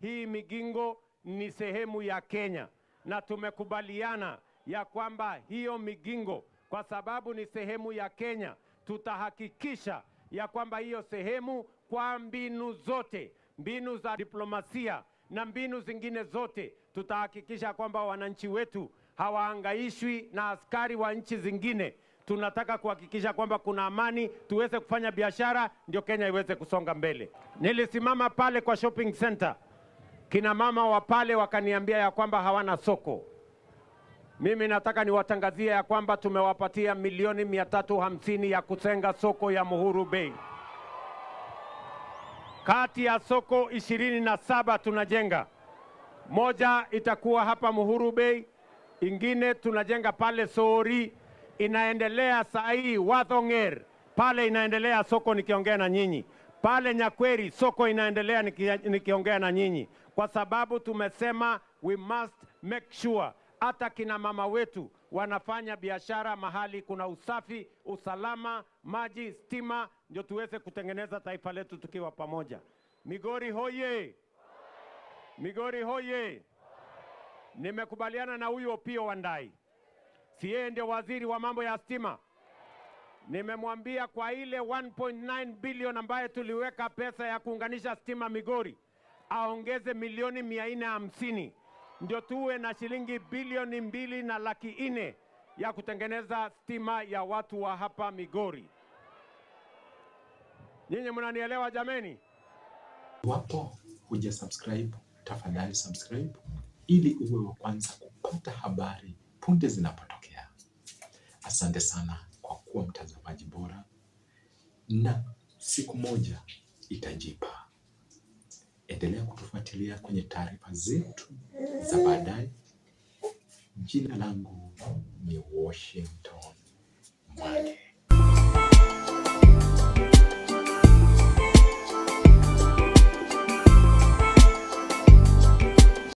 Hii Migingo ni sehemu ya Kenya, na tumekubaliana ya kwamba hiyo Migingo, kwa sababu ni sehemu ya Kenya, tutahakikisha ya kwamba hiyo sehemu kwa mbinu zote, mbinu za diplomasia na mbinu zingine zote, tutahakikisha kwamba wananchi wetu hawaangaishwi na askari wa nchi zingine. Tunataka kuhakikisha kwamba kuna amani, tuweze kufanya biashara, ndio Kenya iweze kusonga mbele. Nilisimama pale kwa shopping center, kina mama wa pale wakaniambia ya kwamba hawana soko. Mimi nataka niwatangazie ya kwamba tumewapatia milioni 350 ya kujenga soko ya Muhuru Bay. Kati ya soko 27 tunajenga, moja itakuwa hapa Muhuru Bay, ingine tunajenga pale Sori, inaendelea saa hii Wathonger pale inaendelea soko nikiongea na nyinyi pale Nyakweri soko inaendelea nikiongea na nyinyi, kwa sababu tumesema we must make sure hata kina mama wetu wanafanya biashara mahali kuna usafi, usalama, maji, stima, ndio tuweze kutengeneza taifa letu tukiwa pamoja. Migori hoye! Migori hoye! Nimekubaliana na huyu Opiyo Wandayi, si yeye ndio waziri wa mambo ya stima? Nimemwambia kwa ile 1.9 bilion ambayo tuliweka pesa ya kuunganisha stima Migori, aongeze milioni 450 ndio tuwe na shilingi bilioni 2 na laki 4 ya kutengeneza stima ya watu wa hapa Migori. Nyinyi mnanielewa jameni? Iwapo huja subscribe, tafadhali subscribe ili uwe wa kwanza kupata habari punde zinapotokea. Asante sana kwa kuwa mtazamaji bora, na siku moja itajipa. Endelea kutufuatilia kwenye taarifa zetu za baadaye. Jina langu ni Washington Mwage.